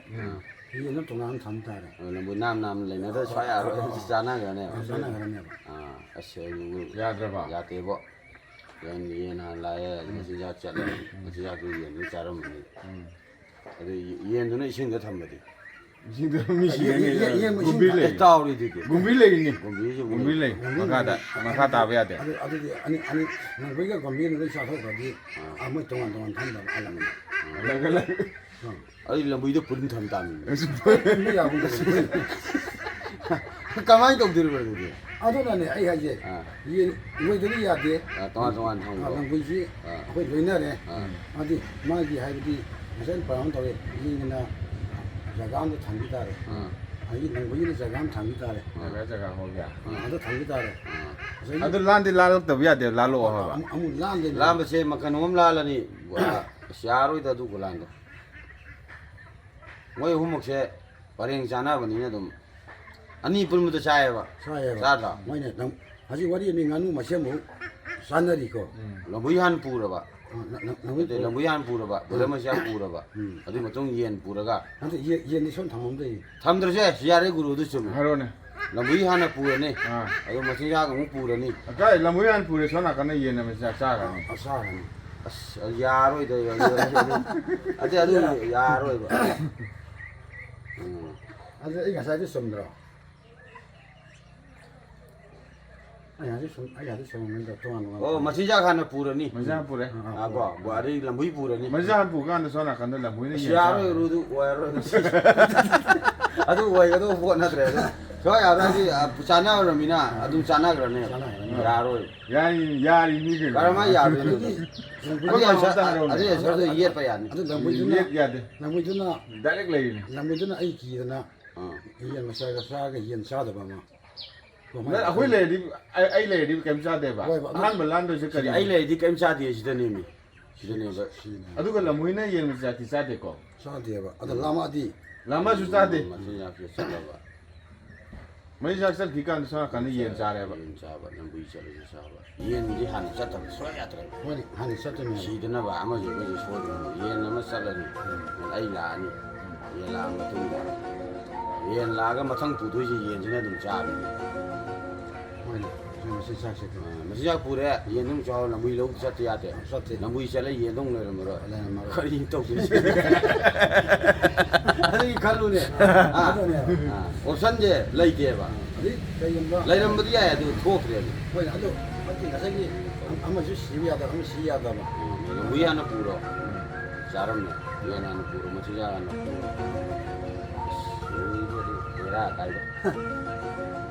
ꯌꯦꯟꯅ ꯇꯣꯉꯥꯟꯅ ꯊꯝ ꯇꯥꯔꯦ꯫ ꯑꯗꯨ ꯂꯝꯕꯣꯏ ꯅꯥꯝ ꯅꯥꯝ ꯂꯩꯅꯗ꯭ꯔ ꯁ꯭ꯋꯥꯏ ꯑꯥ ꯆꯥꯟꯅꯈ꯭ꯔꯅꯦꯕ꯫ ꯆꯥꯟꯅꯈ꯭ꯔꯅꯦꯕ꯫ ꯑꯥ, ꯑꯁ, ꯑꯗꯨ ꯌꯥꯗ꯭ꯔꯕ? ꯌꯥꯗꯦꯕꯣ꯫ ꯌꯦꯟ, ꯌꯦꯟ ꯍꯥꯟꯅ ꯂꯥꯛꯑꯦ, ꯃꯆꯤꯟꯖꯥꯛ ꯆꯠꯂꯦ, ꯃꯆꯤꯟꯖꯥꯛꯇꯨ ꯌꯦꯟꯗꯨ ꯆꯥꯔꯝꯃꯅꯤ꯫ ꯎꯝ꯫ ꯑꯗꯨ ꯌꯦꯟꯗꯨꯅ ꯏꯁꯤꯡꯗ ꯊꯝꯕꯗꯤ? ꯏꯁꯤꯡꯗ ꯃꯤ ꯁꯤꯔꯅꯤ꯫ ꯌꯦ-, ꯌꯦ-, ꯌꯦꯟ ꯒꯨꯝꯕꯤ ꯏꯁꯤꯡꯗ ꯂꯩ꯫ ꯑꯦ, ꯇꯥꯎꯔꯤꯗꯨꯗꯤ? ꯒꯨꯝꯕꯤ ꯂꯩꯔꯤꯅꯤ꯫ ꯒꯨꯝꯕꯤꯁꯨ ꯑꯃꯨꯛ ꯒꯨꯝꯕꯤ ꯂꯩ꯫ ꯃꯈꯥꯗ, ꯃꯈꯥ ꯇꯥꯕ ꯌꯥꯗꯦ꯫ ꯑꯗꯨ, ꯑꯗꯨꯗꯤ ꯑꯅꯤ, ꯑꯅꯤ, ꯂꯝꯕꯣꯏꯒ ꯒꯣꯝꯕꯤꯒ ꯂꯣꯏ ꯆꯥꯊꯣꯛꯈ꯭ꯔꯗꯤ, ꯑꯥ, ꯃꯣꯏ ꯇꯣꯉꯥꯟ ꯇꯣꯉꯥꯟ ꯊꯝꯗꯕ ꯑꯂꯛ ꯑꯂꯛ꯫ ꯑꯂꯛ ꯑꯂꯛ꯫ ꯑꯥ꯫ ꯑꯩ ꯂꯝꯕꯤꯗ ꯄꯨꯟ ꯊꯝ ꯇꯥꯃꯤ꯫ ꯄꯨꯟꯕ ꯌꯥꯕ ꯅꯠꯇꯦ꯫ ꯀꯃꯥꯏꯅ ꯇꯧꯗꯣꯏꯔꯤꯕ ꯑꯗꯨꯗꯤ? ꯑꯗꯨꯅꯅꯦ ꯑꯩ ꯍꯥꯏꯁꯦ, ꯑꯥ꯫ ꯌꯦꯟ ꯂꯣꯏꯗꯗꯤ ꯌꯥꯗꯦ꯫ ꯑꯥ, ꯇꯣꯉꯥꯟ ꯇꯣꯉꯥꯟ ꯊꯝꯕ꯫ ꯑꯥ, ꯂꯝꯕꯣꯏꯁꯤ ꯑꯥ꯫ ꯑꯩꯈꯣꯏ ꯂꯣꯏꯅꯔꯦ꯫ ꯑꯥ꯫ ꯑꯗꯨꯗꯤ ꯃꯥꯒꯤ ꯍꯥꯏꯕꯗꯤ ꯉꯁꯥꯏ ꯄ꯭ꯔꯥꯟ ꯇꯧꯔꯦ, ꯌꯦꯟꯒꯤꯅ ꯖꯒꯥ ꯑꯃꯗ ꯊꯝꯈꯤ ꯇꯥꯔꯦ꯫ ꯑꯥ꯫ ꯑꯗꯒꯤ ꯂꯝꯕꯣꯏꯒꯤꯅ ꯖꯒꯥ ꯑꯃ ꯊꯝꯈꯤ ꯇꯥꯔꯦ꯫ ꯖꯒꯥ ꯖꯒꯥ ꯍꯣꯏꯒ꯫ ꯑꯥ, ꯑꯗ ꯊꯝꯈꯤ ꯇꯥꯔꯦ꯫ ꯑꯥ꯫ ꯉꯁꯥꯏꯒꯤ ꯑꯗꯨ ꯂꯥꯟꯗꯤ ꯂꯥꯜꯂꯛꯇꯕ ꯌꯥꯗꯦ, ꯂꯥꯜꯂꯛꯑꯣ ꯍꯥꯏꯕ꯫ ꯑꯃꯨꯛ, ꯑꯃꯨꯛ ꯂꯥꯟꯗꯣꯏꯅꯦ꯫ ꯂꯥꯝꯕꯁꯦ ꯃꯈꯜ ꯑꯃ ꯂꯥꯜꯂꯅꯤ꯫ ꯑꯁ, ꯌꯥꯔꯣꯏꯗ ꯑꯗꯨ ꯈꯨꯂꯥꯟꯗꯣ꯫ ꯃꯣꯏ ꯑꯍꯨꯝꯃꯛꯁꯦ ꯄꯔꯦꯡ ꯆꯥꯅꯕꯅꯤꯅ ꯑꯗꯨꯝ ꯑꯅꯤ ꯄꯨꯟꯕꯗ ꯆꯥꯏꯌꯦꯕ꯫ ꯆꯥꯏꯌꯦꯕ꯫ ꯆꯥꯗ꯭ꯔꯣ? ꯃꯣꯏꯅ ꯑꯗꯨꯝ ꯍꯧꯖꯤꯛ ꯋꯥꯔꯤꯅꯤ, ꯉꯥꯅꯨ ꯃꯁꯦꯟꯕꯨ ꯆꯥꯅꯔꯤꯀꯣ꯫ ꯎꯝ꯫ ꯂꯝꯕꯨꯏ ꯍꯥꯟꯅ ꯄꯨꯔꯕ꯫ ꯑ, ꯂ-, ꯂ-, ꯂꯝꯕꯨꯏ ꯅꯠꯇꯦ, ꯄꯨ-, ꯂꯝꯕꯨꯏ ꯍꯥꯟꯅ ꯄꯨꯔꯕ, ꯎꯝ꯫ ꯕ꯭ꯔꯣꯏꯂꯔ ꯃꯆꯤꯟꯖꯥꯛ ꯄꯨꯔꯕ꯫ ꯎꯝ꯫ ꯑꯗꯨꯒꯤ ꯃꯇꯨꯡ ꯌꯦꯟ ꯄꯨꯔꯒ꯫ ꯅꯠꯇꯦ, ꯌꯦ-, ꯌꯦꯟꯗꯤ ꯁꯣꯝ ꯊꯝꯃꯝꯗꯣꯏꯅꯤ꯫ ꯊꯝꯗ꯭ꯔꯁꯨ ꯌꯥꯏ, ꯌꯥꯔꯦ ꯒꯨꯔꯨ, ꯑꯗꯨ ꯆꯨꯝꯃꯦ꯫ ꯍꯥꯏꯔꯣꯅꯦ꯫ ꯂꯝꯕꯨꯏ ꯍꯥꯟꯅ ꯄꯨꯔꯅꯤ꯫ ꯑꯥ꯫ ꯑꯗꯨ ꯃꯆꯤꯟꯖꯥꯛ ꯑꯃꯨꯛ ꯄꯨꯔꯅꯤ꯫ ꯀꯥꯏ ꯂꯝꯕꯨꯏ ꯍꯥꯟꯅ ꯄꯨꯔꯦ, ꯁꯣꯝ ꯅꯥꯀꯟꯗ ꯌꯦꯟ ꯑꯃ ꯆꯥ-, ꯆꯥꯈ꯭ꯔꯅꯤ꯫ ꯑ, ꯆꯥꯈ꯭ꯔꯅꯤ꯫ ꯑꯁ, ꯑꯗꯨ ꯌꯥꯔꯣꯏꯗ, ꯑꯗꯨ, ꯑꯗꯨ, ꯑꯗꯨ, ꯑꯗꯨ ꯌꯥꯔꯣꯏꯕ꯫ ꯎꯝ꯫ ꯑꯗꯨ ꯑꯩ ꯉꯁꯥꯏꯗꯤ ꯆꯨꯝꯗ꯭ꯔꯣ? ꯑꯩ ꯍꯧꯖꯤꯛ ꯁꯨꯝ, ꯑꯩ ꯍꯧꯖꯤꯛ ꯁꯨꯝ ꯃꯃꯤꯡꯗꯣ ꯇꯣꯉꯥꯟ ꯇꯣꯉꯥꯟ ꯑꯣ, ꯊꯝꯃꯦ꯫ ꯃꯆꯤꯟꯖꯥꯛ ꯍꯥꯟꯅ ꯄꯨꯔꯅꯤ꯫ ꯃꯆꯤꯟꯖꯥꯛ ꯄꯨꯔꯦ꯫ ꯑꯥ, ꯑꯥ, ꯑꯥ, ꯀꯣ, ꯄꯨꯔꯦ꯫ ꯕꯣ-, ꯑꯗꯩ ꯂꯝꯕꯨꯏ ꯄꯨꯔꯅꯤ꯫ ꯃꯆꯤꯟꯖꯥꯛ ꯍꯥꯟꯅ ꯄꯨ ꯀꯥꯟꯗ ꯁꯣꯝ ꯅꯥꯀꯟꯗ ꯂꯝꯕꯨꯏꯅ ꯑꯁ, ꯌꯦꯟ ꯌꯥꯔꯣꯏ, ꯆꯥꯔꯅꯤ꯫ ꯔꯨꯗꯨ ꯑꯣꯏꯔꯔꯣꯏ ꯉꯁꯤ꯫ ꯑꯗꯨ ꯑꯣꯏꯒꯗꯧꯕ ꯄꯣꯠ ꯅꯠꯇ꯭ꯔꯦ꯫ ꯑꯗꯨ ꯁꯨꯡꯌꯥ ꯌꯥꯔꯣꯏ, ꯍꯥꯏꯗꯤ, ꯑ, ꯆꯥꯟꯅꯈ꯭ꯔꯃꯤꯅ ꯑꯗꯨꯝ ꯆꯥꯟꯅꯈ꯭ꯔꯅꯦꯕ꯫ ꯆꯥꯟꯅꯈ꯭ꯔꯅꯤ꯫ ꯌꯥꯔꯣꯏ꯫ ꯌꯥꯔꯤ, ꯌꯥꯔꯤꯅꯤ ꯀꯩꯅꯣ꯫ ꯀꯔꯝꯍꯥꯏꯅ ꯌꯥꯗꯣꯏꯅꯣ? ꯑꯗꯨꯗꯤ ꯑꯗꯨ ꯑꯩꯈꯣꯏ ꯑꯟꯁꯔ-, ꯃꯥꯝꯇ ꯍꯥꯏꯔꯛꯎꯅꯦ꯫ ꯑꯗꯨ ꯑꯟꯁꯔꯗꯣ ꯌꯦꯠꯄ ꯌꯥꯅꯤ꯫ ꯑꯗꯨ ꯂꯝꯕꯨꯏꯗꯨꯅ, ꯌꯦꯠ ꯌꯥꯗꯦ꯫ ꯂꯝꯕꯨꯏꯗꯨꯅ, ꯗꯥꯏꯔꯦꯛ ꯂꯩꯔꯤꯅꯤ꯫ ꯂꯝꯕꯨꯏꯗꯨꯅ ꯑꯩ ꯀꯤꯗꯅ ꯑꯥ꯫ ꯌꯦꯟ ꯃꯆꯥꯒ ꯆꯥꯔꯒ ꯌꯦꯟ ꯆꯥꯗꯕ ꯑꯃ꯫ ꯅꯪ ꯑꯩꯈꯣꯏ ꯂꯩꯔꯗꯤ, ꯑꯩ, ꯑꯩ ꯂꯩꯔꯗꯤ ꯀꯩꯝ ꯆꯥꯗꯦꯕ꯫ ꯍꯣꯏꯕ, ꯑꯗꯨ ꯑꯍꯥꯟꯕ ꯂꯥꯟꯗꯣꯏꯁꯦ ꯀꯔꯤ? ꯑꯩ ꯂꯩꯔꯗꯤ ꯀꯩꯝ ꯆꯥꯗꯦ ꯁꯤꯗꯅꯦꯃꯤ꯫ ꯁꯤꯗꯅꯦꯕ꯫ ꯁꯤꯅꯦ꯫ ꯑꯗꯨꯒ ꯂꯝꯍꯨꯏꯅ ꯌꯦꯟ ꯃꯆꯤꯟꯖꯥꯛꯇꯤ ꯆꯥꯗꯦꯀꯣ? ꯆꯥꯗꯦꯕ꯫ ꯑꯗꯣ ꯎꯝ꯫ ꯂꯥꯝꯃꯛꯑꯗꯤ? ꯂꯥꯝꯃꯛꯑꯁꯨ ꯆꯥꯗꯦ꯫ ꯎꯝ, ꯃꯆꯤꯟꯖꯥꯛꯁꯦ ꯆꯠꯂꯕ꯫ ꯃꯆꯤꯟꯖꯥꯛ ꯆꯠꯈꯤ ꯀꯥꯟꯗ ꯁꯣꯝ ꯅꯥꯀꯟꯗ ꯌꯦꯟ ꯆꯥꯔꯦꯕ꯫ ꯌꯦꯟ ꯆꯥꯕ, ꯂꯝꯕꯨꯏ ꯆꯠꯂꯁꯨ ꯆꯥꯕ꯫ ꯌꯦꯟꯗꯤ ꯍꯥꯟꯅ ꯆꯠꯇꯕ ꯁꯨꯡꯌꯥ ꯌꯥꯗ꯭ꯔꯦꯕ꯫ ꯍꯣꯏꯅꯦ, ꯍꯥꯟꯅ ꯆꯠꯇꯣꯏꯅꯦ꯫ ꯁꯤꯗꯅꯕ ꯑꯃꯁꯨ ꯑꯃꯁꯨ ꯁꯣꯏꯗꯅꯕ꯫ ꯌꯦꯟ ꯑꯃ ꯆꯠꯂꯅꯤ꯫ ꯑꯩ ꯂꯥꯛꯑꯅꯤ꯫ ꯌꯦꯟ ꯂꯥꯛꯑ ꯃꯇꯨꯡꯗ ꯌꯦꯟ ꯂꯥꯛꯑꯒ ꯃꯊꯪ ꯄꯨꯗꯣꯏꯁꯦ ꯌꯦꯟꯁꯤꯅ ꯑꯗꯨꯝ ꯆꯥꯕꯅꯤ꯫ ꯍꯣꯏꯅꯦ, ꯃꯆꯤꯟꯖꯥꯛꯁꯦ꯫ ꯑ, ꯃꯆꯤꯟꯖꯥꯛ ꯄꯨꯔꯦ, ꯌꯦꯟꯗꯨ ꯑꯃꯨꯛ ꯆꯥꯎ, ꯂꯝꯕꯨꯏ ꯂꯧ ꯆꯠꯇ ꯌꯥꯗꯦ꯫ ꯆꯠꯇꯦ꯫ ꯂꯝꯕꯨꯏ ꯆꯠꯂ ꯌꯦꯟꯗꯨ ꯑꯃꯨꯛ ꯂꯩꯔꯝꯃꯔꯣꯏ꯫ ꯂꯩꯔꯝꯃꯔꯣꯏ꯫ ꯀꯔꯤ ꯇꯧꯗꯣꯏꯁꯦ? ꯑꯗꯨꯒꯤ ꯈꯜꯂꯨꯅꯦ꯫ ꯑ, ꯑꯗꯨꯅꯦ꯫ ꯑ, ꯑꯣꯞꯁꯟꯁꯦ ꯂꯩꯇꯦꯕ꯫ ꯑꯗꯩ ꯀꯩꯒꯨꯝꯕ ꯂꯩꯔꯝꯕꯗꯤ ꯌꯥꯏ, ꯑꯗꯨ ꯊꯣꯛꯇ꯭ꯔꯦꯕ꯫ ꯍꯣꯏ, ꯑꯗꯨ ꯅꯠꯇꯦ, ꯉꯁꯥꯏꯒꯤ ꯑꯃꯁꯨ ꯁꯤꯕ ꯌꯥꯗꯕ, ꯑꯃꯁꯨ ꯁꯤ ꯌꯥꯗꯕ꯫ ꯎꯝ, ꯂꯝꯕꯨꯏ ꯍꯥꯟꯅ ꯄꯨꯔꯣ꯫ ꯆꯥꯔꯝꯃꯦ꯫ ꯌꯦꯟ ꯍꯥꯟꯅ ꯄꯨꯔꯣ, ꯃꯆꯤꯟꯖꯥꯛ ꯍꯥꯟꯅ ꯄꯨꯔꯣ꯫ ꯑꯁ, ꯂꯣꯏꯔꯦ, ꯕꯦꯔꯥ ꯀꯥꯏꯗ꯫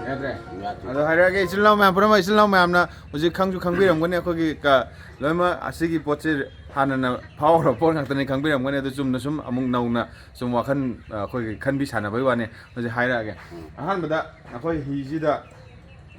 ꯌꯥꯗ꯭ꯔꯦ? ꯌꯥꯗ꯭ꯔꯦ꯫ ꯑꯗꯣ ꯍꯥꯏꯔꯛꯑꯒꯦ, ꯏꯆꯤꯜ ꯏꯅꯥꯎ ꯃꯌꯥꯝ ꯄꯨꯝꯅꯃꯛ, ꯏꯆꯤꯜ ꯏꯅꯥꯎ ꯃꯌꯥꯝꯅ ꯍꯧꯖꯤꯛ ꯈꯪꯁꯨ ꯈꯪꯕꯤꯔꯝꯒꯅꯤ, ꯑꯩꯈꯣꯏꯒꯤ ꯀ-, ꯂꯣꯏꯅꯃꯛ ꯑꯁꯤꯒꯤ ꯄꯣꯠꯁꯦ ꯍꯥꯟꯅꯅ ꯐꯥꯎꯈ꯭ꯔꯕ ꯄꯣꯠ ꯉꯥꯛꯇꯅꯤ, ꯈꯪꯕꯤꯔꯝꯒꯅꯤ꯫ ꯑꯗꯨ ꯆꯨꯝꯅ ꯁꯨꯝ ꯑꯃꯨꯛ ꯅꯧꯅ ꯁꯨꯝ ꯋꯥꯈꯜ, ꯑ, ꯑꯩꯈꯣꯏꯒꯤ ꯈꯟꯕꯤ ꯁꯥꯟꯅꯕꯒꯤ ꯋꯥꯅꯤ꯫ ꯍꯧꯖꯤꯛ ꯍꯥꯏꯔꯛꯑꯒꯦ꯫ ꯎꯝ꯫ ꯑꯍꯥꯟꯕꯗ ꯑꯩꯈꯣꯏ ꯍꯤꯁꯤꯗ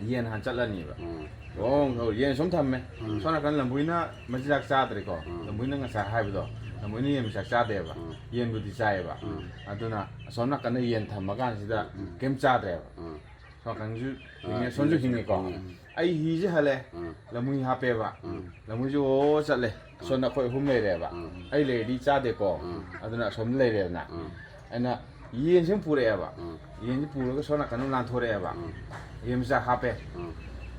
ꯌꯦꯟ ꯍꯥꯟꯅ ꯆꯠꯂꯅꯤꯕ꯫ ꯎꯝ꯫ ꯂꯣꯡ ꯊꯧ-, ꯌꯦꯟ ꯁꯨꯝ ꯊꯝꯃꯦ꯫ ꯎꯝ꯫ ꯁꯣꯝ ꯅꯥꯀꯟ ꯂꯝꯕꯨꯏꯅ ꯃꯆꯤꯟꯖꯥꯛ ꯆꯥꯗ꯭ꯔꯦꯀꯣ꯫ ꯎꯝ꯫ ꯂꯝꯕꯨꯏꯅ ꯉꯁꯥꯏ ꯍꯥꯏꯕꯗꯣ, ꯂꯝꯕꯨꯏꯅ ꯌꯦꯟ ꯃꯆꯥꯛ ꯆꯥꯗꯦꯕ꯫ ꯎꯝ꯫ ꯌꯦꯟꯕꯨꯗꯤ ꯆꯥꯏꯌꯦꯕ꯫ ꯎꯝ꯫ ꯑꯗꯨꯅ ꯑꯁꯣꯝ ꯅꯥꯀꯟꯗ ꯌꯦꯟ ꯊꯝꯃ ꯀꯥꯟꯁꯤꯗ ꯎꯝ꯫ ꯀꯩꯝ ꯆꯥꯗ꯭ꯔꯦꯕ꯫ ꯎꯝ꯫ ꯁꯣꯝ ꯅꯥꯀꯟꯁꯨ ꯑꯥ, ꯍꯤꯡꯉꯦ, ꯁꯣꯝꯁꯨ ꯍꯤꯡꯉꯦ꯫ ꯍꯤꯡꯉꯦꯀꯣ꯫ ꯎꯝ꯫ ꯑꯩ ꯍꯤꯁꯦ ꯍꯜꯂꯦ, ꯎꯝ꯫ ꯂꯝꯍꯨꯏ ꯍꯥꯞꯄꯦꯕ꯫ ꯎꯝ꯫ ꯂꯝꯍꯨꯏꯁꯦ ꯑꯣ ꯆꯠꯂꯦ꯫ ꯑꯁꯣꯝꯗ ꯑꯩꯈꯣꯏ ꯑꯍꯨꯝ ꯂꯩꯔꯦꯕ꯫ ꯎꯝ꯫ ꯑꯩ ꯂꯩꯔꯗꯤ ꯆꯥꯗꯦꯀꯣ꯫ ꯎꯝ꯫ ꯑꯗꯨꯅ ꯑꯁꯣꯝꯗ ꯂꯩꯔꯦꯗꯅ꯫ ꯎꯝ꯫ ꯑꯩꯅ ꯌꯦꯟꯁꯦ ꯑꯃꯨꯛ ꯄꯨꯔꯛꯑꯦꯕ꯫ ꯎꯝ꯫ ꯌꯦꯟꯁꯦ ꯄꯨꯔꯒ ꯁꯣꯝ ꯅꯥꯀꯟꯗ ꯂꯥꯟꯊꯣꯔꯛꯑꯦꯕ꯫ ꯎꯝ꯫ ꯌꯦꯟ ꯃꯆꯥ ꯍꯥꯞꯄꯦ꯫ ꯎꯝ꯫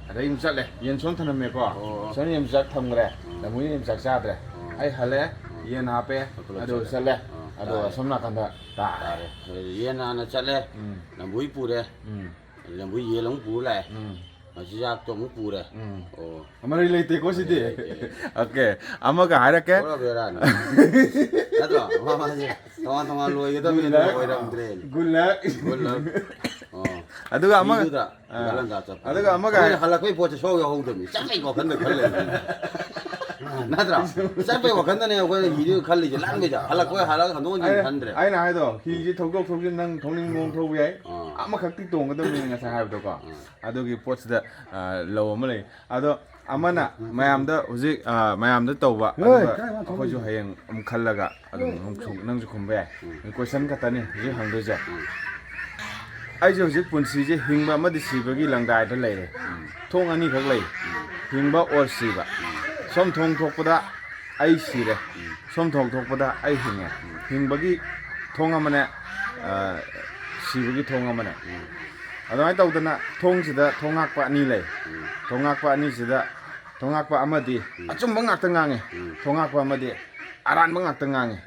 ꯑꯗꯩ ꯑꯃꯨꯛ ꯆꯠꯂꯦ꯫ ꯌꯦꯟ ꯁꯣꯝ ꯊꯅꯝꯃꯦꯀꯣ꯫ ꯑꯣ꯫ ꯁꯣꯝ ꯌꯦꯟ ꯃꯆꯥ ꯊꯝꯈ꯭ꯔꯦ꯫ ꯎꯝ꯫ ꯂꯝꯍꯨꯏ ꯌꯦꯟ ꯃꯆꯥ ꯆꯥꯗ꯭ꯔꯦ꯫ ꯎꯝ꯫ ꯑꯩ ꯍꯜꯂꯦ꯫ ꯎꯝ꯫ ꯌꯦꯟ ꯍꯥꯞꯄꯦ꯫ ꯄꯨꯂꯞ ꯑꯗꯨ ꯆꯠꯂꯦ꯫ ꯆꯠꯂꯦ꯫ ꯎꯝ꯫ ꯑꯗꯨꯒ ꯇꯥꯔꯦ꯫ ꯁꯣꯝ ꯅꯥꯀꯟꯗ ꯇꯥꯔꯦ꯫ ꯇꯥꯔꯦ꯫ ꯌꯦꯟ ꯍꯥꯟꯅ ꯆꯠꯂꯦ꯫ ꯎꯝ꯫ ꯂꯝꯍꯨꯏ ꯄꯨꯔꯦ꯫ ꯎꯝ꯫ ꯂꯝꯍꯨꯏ ꯌꯦꯟ ꯑꯃꯨꯛ ꯄꯨꯔ ꯂꯥꯛꯑꯦ꯫ ꯎꯝ꯫ ꯃꯆꯤꯟꯖꯥꯛꯇꯣ ꯑꯃꯨꯛ ꯄꯨꯔꯦ꯫ ꯎꯝ꯫ ꯑꯣ꯫ ꯑꯃꯔꯤ ꯂꯩꯇꯦꯀꯣ ꯁꯤꯗꯤ꯫ ꯂꯩꯇꯦ, ꯂꯩꯇꯦ꯫ ꯑꯣꯀꯦ꯫ ꯑꯃꯒ ꯍꯥꯏꯔꯛꯀꯦ꯫ ꯄꯨꯔꯥ ꯕꯦꯔꯥꯅꯤ꯫ ꯅꯠꯇ꯭ꯔꯣ? ꯃꯥ ꯃꯥꯁꯦ ꯇꯣꯉꯥꯟ ꯇꯣꯉꯥꯟ ꯂꯣꯏꯒꯗꯕꯅꯤ, ꯒꯨꯜꯂꯛ꯫ ꯑꯣꯏꯔꯝꯗ꯭ꯔꯦ꯫ ꯒꯨꯜꯂꯛ꯫ ꯒꯨꯜꯂꯛ꯫ ꯑꯣ꯫ ꯑꯗꯨꯒ ꯑꯃꯒ ꯃꯤꯗꯨꯗ ꯑꯥ꯫ ꯒꯥꯂꯟꯗꯥ ꯆꯠꯄ꯫ ꯑꯗꯨꯒ ꯑꯃꯒ ꯑꯩꯈꯣꯏꯅ ꯍꯥꯏ- ꯍꯜꯂꯛꯄꯩ ꯄꯣꯠꯁꯦ ꯁꯣꯛ ꯌꯥꯎꯍꯧꯗꯕꯅꯤ꯫ ꯆꯠꯄꯩ ꯋꯥꯈꯜꯗ ꯈꯜ ꯂꯩꯕꯅꯤ꯫ ꯅꯠꯇ꯭ꯔꯥ? ꯆꯠꯄꯩ ꯋꯥꯈꯜꯗꯅꯦ ꯑꯩꯈꯣꯏꯅ ꯍꯤꯗꯨ ꯈꯜꯂꯤꯁꯦ꯫ ꯂꯥꯟꯕꯩꯗ ꯍꯜꯂꯛꯄ ꯍꯜꯂꯛꯑꯒ ꯍꯟꯗꯣꯛ ꯍꯟꯖꯤꯟ ꯑꯩꯅ ꯈꯟꯗ꯭ꯔꯦ꯫ ꯑꯩꯅ ꯍꯥꯏꯗꯣ ꯍꯤꯁꯦ ꯊꯧꯗꯣꯛ ꯊꯧꯖꯤꯟ ꯅꯪ ꯊꯧꯅꯤꯡ ꯃꯑꯣꯡ ꯊꯧꯕ ꯌꯥꯏ꯫ ꯑꯥ꯫ ꯑꯃꯈꯛꯇꯤ ꯇꯣꯡꯒꯗꯕꯅꯤ ꯉꯁꯥꯏ ꯍꯥꯏꯕꯗꯣꯀꯣ꯫ ꯑꯥ꯫ ꯑꯗꯨꯒꯤ ꯄꯣꯠꯁꯤꯗ ꯑꯥ, ꯂꯧ ꯑꯃ ꯂꯩ꯫ ꯑꯗꯣ ꯑꯃꯅ ꯃꯌꯥꯝꯗ ꯍꯧꯖꯤꯛ ꯑꯥ, ꯃꯌꯥꯝꯗ ꯇꯧꯕ, ꯍꯣꯏ, ꯑꯗꯨꯒ ꯀꯔꯝꯕ ꯑꯩꯈꯣꯏꯁꯨ ꯍꯌꯦꯡ ꯑꯃꯨꯛ ꯈꯜꯂꯒ ꯑꯗꯨꯝ ꯑꯃꯨꯛ ꯁꯨꯝ- ꯅꯪꯁꯨ ꯈꯨꯝꯕ ꯌꯥꯏ꯫ ꯀꯣꯏꯁꯟ ꯈꯛꯇꯅꯤ ꯍꯧꯖꯤꯛ ꯍꯪꯗꯣꯏꯁꯦ꯫ ꯑꯩꯁꯦ ꯍꯧꯖꯤꯛ ꯄꯨꯟꯁꯤꯁꯦ ꯍꯤꯡꯕ ꯑꯃꯗꯤ ꯁꯤꯕꯒꯤ ꯂꯪꯗꯥꯏꯗ ꯂꯩꯔꯦ꯫ ꯊꯣꯡ ꯑꯅꯤꯈꯛ ꯂꯩ, ꯍꯤꯡꯕ ꯑꯣꯔ ꯁꯤꯕ꯫ ꯁꯣꯝ ꯊꯣꯡ ꯊꯣꯛꯄꯗ ꯑꯩ ꯁꯤꯔꯦ, ꯁꯣꯝ ꯊꯣꯡ ꯊꯣꯛꯄꯗ ꯑꯩ ꯍꯤꯡꯉꯦ꯫ ꯍꯤꯡꯕꯒꯤ ꯊꯣꯡ ꯑꯃꯅꯦ, ꯑ, ꯁꯤꯕꯒꯤ ꯊꯣꯡ ꯑꯃꯅꯦ꯫ ꯑꯗꯨꯃꯥꯏꯅ ꯇꯧꯗꯅ ꯊꯣꯡꯁꯤꯗ ꯊꯣꯡ ꯉꯥꯛꯄ ꯑꯅꯤ ꯂꯩ꯫ ꯊꯣꯡ ꯉꯥꯛꯄ ꯑꯅꯤꯁꯤꯗ ꯊꯣꯡ ꯉꯥꯛꯄ ꯑꯃꯗꯤ ꯑꯆꯨꯝꯕ ꯉꯥꯛꯇ ꯉꯥꯡꯉꯦ, ꯊꯣꯡ ꯉꯥꯛꯄ ꯑꯃꯗꯤ ꯑꯔꯥꯟꯕ ꯉꯥꯛꯇ ꯉꯥꯡꯉꯦ꯫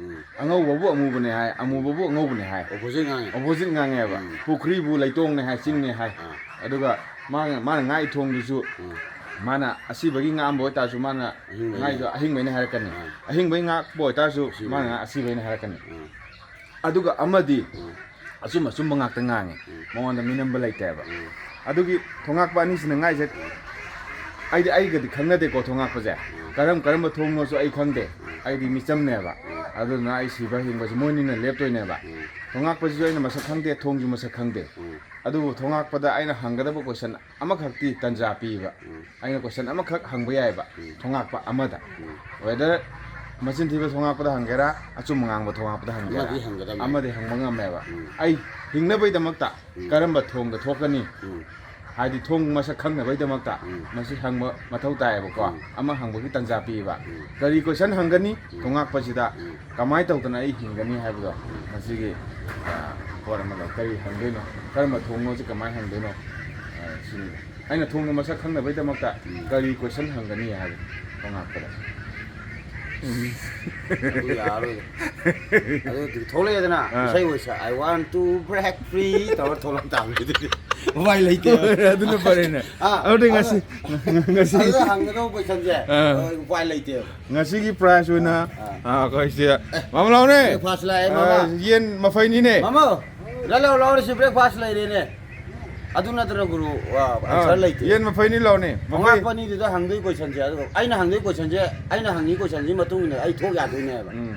ꯑꯉꯧꯕꯕꯨ ꯑꯃꯨꯕꯅꯦ ꯍꯥꯏ, ꯑꯃꯨꯕꯕꯨ ꯑꯉꯧꯕꯅꯦ ꯍꯥꯏ꯫ ꯑꯣꯄꯣꯖꯤꯠ ꯉꯥꯡꯉꯦ꯫ ꯑꯣꯄꯣꯖꯤꯠ ꯉꯥꯡꯉꯦꯕ꯫ ꯎꯝ꯫ ꯄꯨꯈ꯭ꯔꯤꯕꯨ ꯂꯩꯇꯣꯡꯅꯦ ꯍꯥꯏ, ꯆꯤꯡꯅꯦ ꯍꯥꯏ꯫ ꯑꯥ꯫ ꯑꯗꯨꯒ ꯃꯥꯅ, ꯃꯥꯅ ꯉꯥꯛꯏ ꯊꯣꯡꯗꯨꯁꯨ ꯎꯝ꯫ ꯃꯥꯅ ꯑꯁꯤꯕꯒꯤ ꯉꯥꯛꯑꯝꯕ ꯑꯣꯏꯇꯥꯔꯁꯨ ꯃꯥꯅ ꯑꯍꯤꯡꯕꯩꯅꯦ꯫ ꯉꯥꯛꯏꯗꯣ ꯑꯍꯤꯡꯕꯩꯅꯦ ꯍꯥꯏꯔꯛꯀꯅꯤ꯫ ꯑꯥ꯫ ꯑꯍꯤꯡꯕꯩ ꯉꯥꯛꯄ ꯑꯣꯏꯇꯥꯔꯁꯨ ꯑꯁꯤꯕꯩꯅꯦ꯫ ꯃꯥꯅ ꯉꯥꯛ ꯑꯁꯤꯕꯩꯅꯦ ꯍꯥꯏꯔꯛꯀꯅꯤ꯫ ꯎꯝ꯫ ꯑꯗꯨꯒ ꯑꯃꯗꯤ ꯎꯝ꯫ ꯑꯆꯨꯝ ꯑꯆꯨꯝꯕ ꯉꯥꯛꯇ ꯉꯥꯡꯉꯤ꯫ ꯎꯝ꯫ ꯃꯉꯣꯟꯗ ꯃꯤꯅꯝꯕ ꯂꯩꯇꯦꯕ꯫ ꯎꯝ꯫ ꯑꯗꯨꯒꯤ ꯊꯣꯉꯥꯛꯄ ꯑꯅꯤꯁꯤꯅ ꯉꯥꯏꯁꯦ, ꯑꯩꯗꯤ ꯑꯩꯒꯗꯤ ꯈꯪꯅꯗꯦꯀꯣ ꯊꯣꯉꯥꯛꯄꯁꯦ꯫ ꯀꯔꯝ ꯀꯔꯝꯕ ꯊꯣꯡꯅꯣꯁꯨ ꯑꯩ ꯈꯪꯗꯦ꯫ ꯑꯩꯗꯤ ꯃꯤꯆꯝꯅꯦꯕ꯫ ꯑꯗꯨꯅ ꯑꯩ ꯁꯤꯕ ꯍꯤꯡꯕꯁꯦ ꯃꯣꯏꯅꯤꯅ ꯂꯦꯞꯇꯣꯏꯅꯦꯕ꯫ ꯊꯣꯉꯥꯛꯄꯁꯤꯁꯨ ꯑꯩꯅ ꯃꯁꯛ ꯈꯪꯗꯦ, ꯊꯣꯡꯁꯨ ꯃꯁꯛ ꯈꯪꯗꯦ꯫ ꯑꯗꯨꯕꯨ ꯊꯣꯉꯥꯛꯄꯗ ꯑꯩꯅ ꯍꯪꯒꯗꯕ ꯀꯣꯏꯁꯟ ꯑꯃꯈꯛꯇꯤ ꯇꯟꯖꯥ ꯄꯤꯕ꯫ ꯑꯩꯅ ꯀꯣꯏꯁꯟ ꯑꯃꯈꯛ ꯍꯪꯕ ꯌꯥꯏꯕ ꯊꯣꯉꯥꯛꯄ ꯑꯃꯗ꯫ Whether ꯃꯆꯤꯟ ꯊꯤꯕ ꯊꯣꯉꯥꯛꯄꯗ ꯍꯪꯒꯦꯔꯥ, ꯑꯆꯨꯝꯕ ꯉꯥꯡꯕ ꯊꯣꯉꯥꯛꯄꯗ ꯍꯪꯒꯦꯔꯥ, ꯑꯃꯗꯤ ꯍꯪꯒꯗꯕꯅꯦ꯫ ꯑꯃꯗꯤ ꯍꯪꯕ ꯉꯝꯃꯦꯕ꯫ ꯎꯝ꯫ ꯑꯩ ꯍꯤꯡꯅꯕꯩꯗꯃꯛꯇ ꯎꯝ꯫ ꯀꯔꯝꯕ ꯊꯣꯡꯗ ꯊꯣꯛꯀꯅꯤ? ꯎꯝ꯫ ꯍꯥꯏꯗꯤ ꯊꯣꯡ ꯃꯁꯛ ꯈꯪꯅꯕꯒꯤꯗꯃꯛꯇ ꯎꯝ꯫ ꯃꯁꯤ ꯍꯪꯕ ꯃꯊꯧ ꯇꯥꯏꯌꯦꯕꯀꯣ꯫ ꯎꯝ꯫ ꯑꯃ ꯍꯪꯕꯒꯤ ꯇꯥꯟꯖꯥ ꯄꯤꯕ꯫ ꯎꯝ꯫ ꯀꯔꯤ question ꯍꯪꯒꯅꯤ ꯎꯝ꯫ ꯊꯣꯉꯥꯛꯄꯁꯤꯗ? ꯎꯝ꯫ ꯀꯃꯥꯏꯅ ꯇꯧꯗꯅ ꯑꯩ ꯍꯤꯡꯒꯅꯤ ꯍꯥꯏꯕꯗꯣ ꯎꯝ꯫ ꯃꯁꯤꯒꯤ, ꯑ, ꯄꯣꯠ ꯑꯃ ꯂꯧ-, ꯀꯔꯤ ꯍꯪꯗꯣꯏꯅꯣ? ꯀꯔꯝꯕ ꯊꯣꯡꯅꯣꯁꯤ ꯀꯃꯥꯏꯅ ꯍꯪꯗꯣꯏꯅꯣ? ꯑ, ꯁꯤꯅꯤꯗ꯫ ꯑꯩꯅ ꯊꯣꯡꯗꯣ ꯃꯁꯛ ꯈꯪꯅꯕꯒꯤꯗꯃꯛꯇ ꯎꯝ꯫ ꯀꯔꯤ question ꯍꯪꯒꯅꯤ ꯍꯥꯏꯕꯗꯣ ꯊꯣꯉꯥꯛꯄꯗ꯫ ꯎꯝ꯫ ꯑꯗꯨ ꯌꯥꯔꯣꯏꯗ꯫ ꯑꯗꯨ ꯊꯣꯛꯂꯛꯑꯦꯗꯅ, ꯑꯥ꯫ ꯏꯁꯩ ꯑꯣꯏ ꯁꯛ, "I want to break free" ꯇꯧꯔ ꯊꯣꯛꯂꯛ ꯇꯥꯕꯅꯤ ꯑꯗꯨꯗꯤ꯫ ꯎꯄꯥꯏ ꯂꯩꯇꯦ꯫ ꯍꯣꯏ, ꯑꯗꯨꯅ ꯐꯔꯦꯅꯦ꯫ ꯑꯥ, ꯑꯗꯨꯗꯤ ꯑꯗꯨ-, ꯉꯁꯤ, ꯉꯁꯤ ꯑꯗꯨꯗ ꯍꯪꯒꯗꯧꯕ questionꯁꯦ, ꯑꯥ꯫ ꯍꯣꯏ, ꯎꯄꯥꯏ ꯂꯩꯇꯦꯕ꯫ ꯉꯁꯤꯒꯤ prize ꯑꯣꯏꯅ, ꯑꯥ꯫ ꯑꯥ, ꯑꯩꯈꯣꯏꯁꯦ, ꯃꯥꯃ ꯂꯥꯎꯅꯦ꯫ Breakfast ꯂꯥꯛꯑꯦ, ꯃꯥꯃ꯫ ꯑꯥ, ꯌꯦꯟ ꯃꯐꯩꯅꯤꯅꯦ꯫ ꯃꯥꯃ, ꯂꯥꯎ, ꯂꯥꯎ, ꯂꯥꯎ, ꯁꯤ breakfast ꯂꯩꯔꯦꯅꯦ꯫ ꯑꯗꯨ ꯅꯠꯇ꯭ꯔ ꯒꯨꯔꯨ, ꯑ, answer ꯑꯥ, ꯂꯩꯇꯦ꯫ ꯌꯦꯟ ꯃꯐꯩꯅꯤ ꯂꯥꯎꯅꯦ, ꯃꯐꯩ꯫ ꯑꯉꯥꯛꯄ ꯑꯅꯤꯗꯨꯗ ꯍꯪꯗꯣꯏ questionꯁꯦ, ꯑꯗꯨꯒ ꯑꯩꯅ ꯍꯪꯗꯣꯏ questionꯁꯦ, ꯑꯩꯅ ꯍꯪꯉꯤ questionꯁꯤ ꯃꯇꯨꯡ ꯏꯟꯅ ꯑꯩ ꯊꯣꯛ ꯌꯥꯗꯣꯏꯅꯦꯕ꯫ ꯎꯝ꯫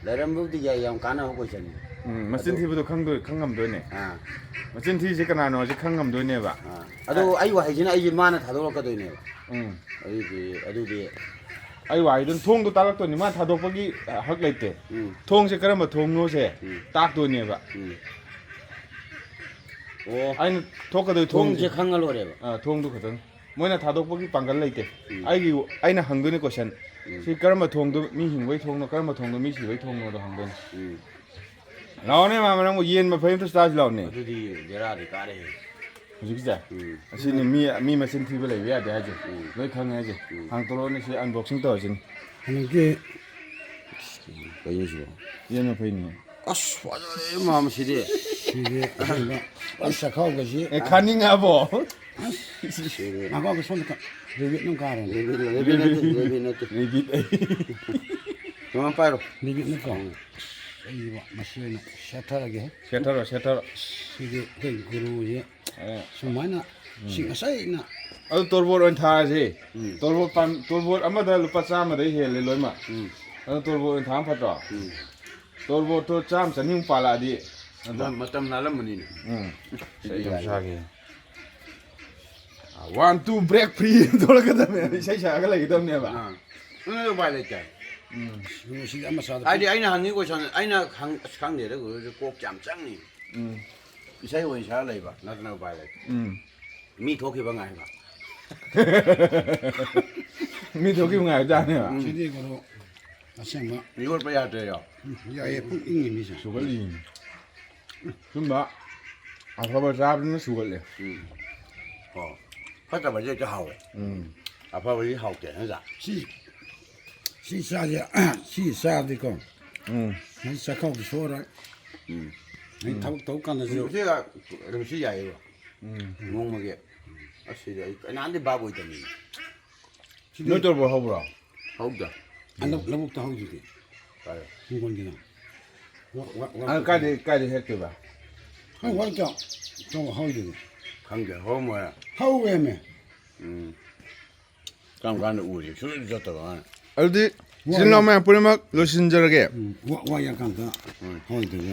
ꯂꯩꯔꯝꯕꯕꯨꯗꯤ ꯌꯥꯏ, ꯌꯥꯝ ꯀꯥꯟꯅꯕ questionꯅꯤ꯫ ꯎꯝ, ꯃꯆꯤꯟ ꯑꯗꯨ ꯊꯤꯕꯗꯣ ꯈꯪꯗꯣꯏ-, ꯈꯪꯉꯝꯗꯣꯏꯅꯦ꯫ ꯑꯥ꯫ ꯃꯆꯤꯟ ꯊꯤꯁꯦ ꯀꯅꯥꯅꯣꯁꯦ ꯈꯪꯉꯝꯗꯣꯏꯅꯦꯕ꯫ ꯑꯥ꯫ ꯑꯗꯨ ꯑꯩ ꯋꯥꯍꯩꯁꯤꯅ ꯑꯩꯁꯦ ꯃꯥꯅ ꯊꯥꯗꯣꯔꯛꯀꯗꯣꯏꯅꯦꯕ꯫ ꯎꯝ꯫ ꯑꯗꯨꯗꯤ, ꯑꯗꯨꯗꯤ ꯑꯩ ꯋꯥꯍꯩꯗꯨꯅ ꯊꯣꯡꯗꯣ ꯇꯥꯛꯂꯛꯇꯣꯏꯅꯤ, ꯃꯥ ꯊꯥꯗꯣꯛꯄꯒꯤ, ꯑ, ꯍꯛ ꯂꯩꯇꯦ꯫ ꯎꯝ꯫ ꯊꯣꯡꯁꯦ ꯀꯔꯝꯕ ꯊꯣꯡꯅꯣꯁꯦ ꯎꯝ꯫ ꯇꯥꯛꯇꯣꯏꯅꯦꯕ꯫ ꯎꯝ꯫ ꯑꯣ꯫ ꯑꯩꯅ ꯊꯣꯛꯀꯗꯣꯏ ꯊꯣꯡꯁꯦ ꯊꯣꯡꯁꯦ꯫ ꯈꯪꯉ ꯂꯣꯏꯔꯦꯕ꯫ ꯑ, ꯊꯣꯡꯗꯨ ꯈꯛꯇꯪ꯫ ꯃꯣꯏꯅ ꯊꯥꯗꯣꯛꯄꯒꯤ ꯄꯥꯡꯒꯜ ꯂꯩꯇꯦ꯫ ꯎꯝ꯫ ꯑꯩꯒꯤ, ꯑꯩꯅ ꯍꯪꯗꯣꯏꯅꯦ question꯫ ꯎꯝ꯫ ꯁꯤ ꯀꯔꯝꯕ ꯊꯣꯡꯗꯣ ꯃꯤ ꯍꯤꯡꯕꯒꯤ ꯊꯣꯡꯅꯣ, ꯀꯔꯝꯕ ꯊꯣꯡꯗꯣ ꯃꯤ ꯁꯤꯕꯒꯤ ꯊꯣꯡꯅꯣꯗꯣ ꯍꯪꯗꯣꯏꯅꯦ꯫ ꯎꯝ꯫ ꯂꯥꯛꯑꯣꯅꯦ, ꯃꯥꯃ, ꯅꯪꯕꯨ ꯌꯦꯟ ꯃꯐꯩ ꯑꯝꯇ ꯆꯥꯁꯤ ꯂꯥꯛꯑꯣꯅꯦ꯫ ꯑꯗꯨꯗꯤ ꯕꯦꯔꯥꯗꯤ ꯀꯥꯔꯦꯍꯦ꯫ ꯍꯧꯖꯤꯛꯀꯤꯁꯦ? ꯎꯝ꯫ ꯑꯁꯤꯅꯤ ꯃꯤ, ꯃꯤ ꯃꯆꯤꯟ ꯊꯤꯕ ꯂꯩꯕ ꯌꯥꯗꯦ ꯍꯥꯏꯁꯦ꯫ ꯎꯝ꯫ ꯂꯣꯏ ꯈꯪꯉꯦ ꯍꯥꯏꯁꯦ꯫ ꯎꯝ꯫ ꯍꯥꯡꯇꯣꯔꯛꯑꯣꯅꯦ, ꯁꯤ unboxing ꯇꯧꯔꯁꯤꯅꯦ꯫ ꯍꯧꯖꯤꯛꯀꯤ ꯀꯩꯅꯣ ꯁꯤꯕꯣ? ꯌꯦꯟ ꯃꯐꯩꯅꯦ꯫ ꯑꯁ, ꯐꯖꯔꯦ ꯃꯥꯃ ꯁꯤꯗꯤ꯫ ꯁꯤꯗꯤ ꯑꯁꯦꯡꯕ꯫ ꯑꯁ, ꯆꯥꯛꯈꯥꯎꯒꯁꯤ꯫ ꯑꯦ, ꯈꯥꯅꯤꯡꯉꯛꯑꯕꯣ? ꯑꯁ, ꯁꯤꯗꯤ꯫ ꯉꯥꯏꯈꯣ, ꯁꯣꯝꯗ ꯈ-, rabbit ꯑꯃ ꯀꯥꯔꯦꯅꯦ꯫ Rabbit, rabbit ꯅꯠꯇꯦ, rabbit ꯅꯠꯇꯦ꯫ Rabbit ꯑꯩ꯫ ꯃꯃꯥ ꯄꯥꯏꯔꯣ꯫ Rabbit ꯅꯠꯇ꯭ꯔꯣ? ꯎꯝ꯫ ꯑꯩꯕꯣ, ꯃꯁꯤ ꯑꯣꯏꯅ ꯁꯦꯠꯊꯔꯒꯦ꯫ ꯁꯦꯠꯊꯔꯣ, ꯁꯦꯠꯊꯔꯣ꯫ ꯁꯤꯗꯤ ꯑꯩꯈꯣꯏ ꯒꯨꯔꯨꯁꯦ ꯑꯦ꯫ ꯁꯨꯃꯥꯏꯅ ꯎꯝ꯫ ꯁꯤ ꯉꯁꯥꯏꯅ ꯑꯗꯨ ꯇꯣꯔꯕꯣꯠ ꯑꯣꯏꯅ ꯊꯥꯔꯁꯤ꯫ ꯎꯝ꯫ ꯇꯣꯔꯕꯣꯠ ꯄꯥꯝ-, ꯇꯣꯔꯕꯣꯠ ꯑꯃꯗ ꯂꯨꯄꯥ ꯆꯥꯝꯃꯗꯩ ꯍꯦꯜꯂꯦ ꯂꯣꯏꯃꯛ꯫ ꯎꯝ꯫ ꯑꯗꯨ ꯇꯣꯔꯕꯣꯠ ꯑꯣꯏꯅ ꯊꯥꯕꯅ ꯐꯠꯇ꯭ꯔꯣ? ꯎꯝ꯫ ꯇꯣꯔꯕꯣꯠꯇꯣ ꯆꯥꯝꯃ ꯆꯅꯤꯃꯨꯛ ꯄꯥꯜꯂꯛꯑꯗꯤ ꯅꯠꯇ꯭ꯔꯣ? ꯃꯇꯝ ꯅꯥꯜꯂꯝꯃꯅꯤꯅꯦ꯫ ꯎꯝ꯫ ꯁꯤꯗꯤ ꯏꯁꯩ ꯌꯥꯝ ꯌꯥꯏ꯫ ꯁꯥꯒꯦ꯫ One, two, break free ꯊꯣꯛꯂꯛꯀꯗꯕꯅꯦꯕ, ꯏꯁꯩ ꯁꯥꯔꯒ ꯂꯩꯒꯗꯕꯅꯦꯕ꯫ ꯑꯥ꯫ ꯑꯗꯨꯅ ꯎꯄꯥꯏ ꯂꯩꯇꯦ꯫ ꯎꯝ꯫ ꯁꯤꯗꯤ ꯑꯃ ꯆꯥꯗ ꯍꯥꯏꯗꯤ ꯑꯩꯅ ꯍꯪꯉꯤ question, ꯑꯩꯅ ꯍꯪ-, ꯑꯁ, ꯈꯪꯗꯦꯗ, ꯒꯨꯔꯨꯁꯦ ꯀꯣꯛ ꯌꯥꯝ ꯆꯪꯉꯤ꯫ ꯎꯝ꯫ ꯏꯁꯩ ꯑꯣꯏꯅ ꯁꯥꯔ ꯂꯩꯕ ꯅꯠꯇꯅ ꯎꯄꯥꯏ ꯂꯩꯇꯦ꯫ ꯎꯝ꯫ ꯃꯤ ꯊꯣꯛꯈꯤꯕ ꯉꯥꯏꯕ꯫ ꯃꯤ ꯊꯣꯛꯈꯤꯕ ꯉꯥꯏꯕꯖꯥꯠꯅꯦꯕ꯫ ꯁꯤꯗꯤ ꯀꯩꯅꯣ ꯑꯁꯦꯡꯕ ꯃꯤ ꯍꯣꯠꯄ ꯌꯥꯗ꯭ꯔꯦꯌꯣ꯫ ꯌꯥꯏꯌꯦ ꯄꯨꯡ ꯏꯪꯉꯤ ꯃꯤꯁꯦ꯫ ꯁꯨꯒꯠꯂꯤ꯫ ꯁꯨꯝꯕ ꯑꯐꯕ ꯆꯥꯕꯗꯨꯅ ꯁꯨꯒꯠꯂꯦ꯫ ꯎꯝ꯫ ꯑꯣ꯫ ꯐꯠꯇꯕꯁꯦ ꯍꯦꯛꯇ ꯍꯥꯎꯋꯦ꯫ ꯎꯝ꯫ ꯑꯐꯕꯗꯤ ꯍꯥꯎꯇꯦ ꯅꯠꯇ꯭ꯔꯥ? ꯁꯤ ꯁꯤ ꯆꯥꯁꯦ ꯁꯤ ꯆꯥꯔꯗꯤꯀꯣ ꯎꯝ꯫ ꯅꯪ ꯆꯥꯛꯈꯥꯎꯗꯤ ꯁꯣꯛꯑꯔꯣꯏ꯫ ꯎꯝ꯫ ꯅꯪ ꯊꯕꯛ ꯇꯧ ꯀꯥꯟꯗꯁꯨ ꯁꯤꯒ ꯑꯗꯨꯝ ꯁꯤ ꯌꯥꯏꯌꯦꯕ꯫ ꯎꯝ꯫ ꯅꯣꯡꯃꯒꯤ꯫ ꯑꯁ ꯁꯤꯗꯤ ꯑꯩ ꯀꯅꯥꯝꯗꯤ ꯚꯥꯞ ꯑꯣꯏꯗꯕꯅꯤꯅꯦ꯫ ꯅꯣꯏ ꯇꯣꯔꯕꯣꯠ ꯍꯧꯕ꯭ꯔꯣ? ꯍꯧꯗ꯫ ꯍꯟꯗꯛ ꯂꯧꯕꯨꯛꯇ ꯍꯧꯗꯨꯗꯤ ꯐꯔꯦ꯫ ꯍꯤꯡꯒꯣꯜꯒꯤꯅ꯫ ꯋꯥ- ꯋꯥ- ꯋꯥ- ꯑꯗꯨ ꯀꯥꯏꯗꯩ ꯀꯥꯏꯗꯩ ꯍꯦꯛꯇꯣꯏꯕ? ꯍꯣꯏ ꯋꯥꯔꯤ ꯇꯧ꯫ ꯇꯧ ꯍꯧꯗꯨꯗꯤ꯫ ꯈꯪꯗꯦ ꯍꯧꯔꯝꯃꯣꯏ꯫ ꯍꯧꯋꯦꯃꯦ꯫ ꯎꯝ꯫ ꯀꯔꯝ ꯀꯥꯟꯗ ꯎꯔꯤ? ꯁꯨꯡꯆꯠ ꯆꯠꯇꯕ ꯃꯥꯅ꯫ ꯑꯗꯨꯗꯤ ꯏꯆꯤꯜ ꯏꯅꯥꯎ ꯃꯌꯥꯝ ꯄꯨꯝꯅꯃꯛ ꯂꯣꯏꯁꯤꯟꯖꯔꯒꯦ꯫ ꯎꯝ, ꯋꯥ ꯋꯥ ꯌꯥꯀꯥꯟꯗ ꯍꯧꯗꯨꯗꯤ꯫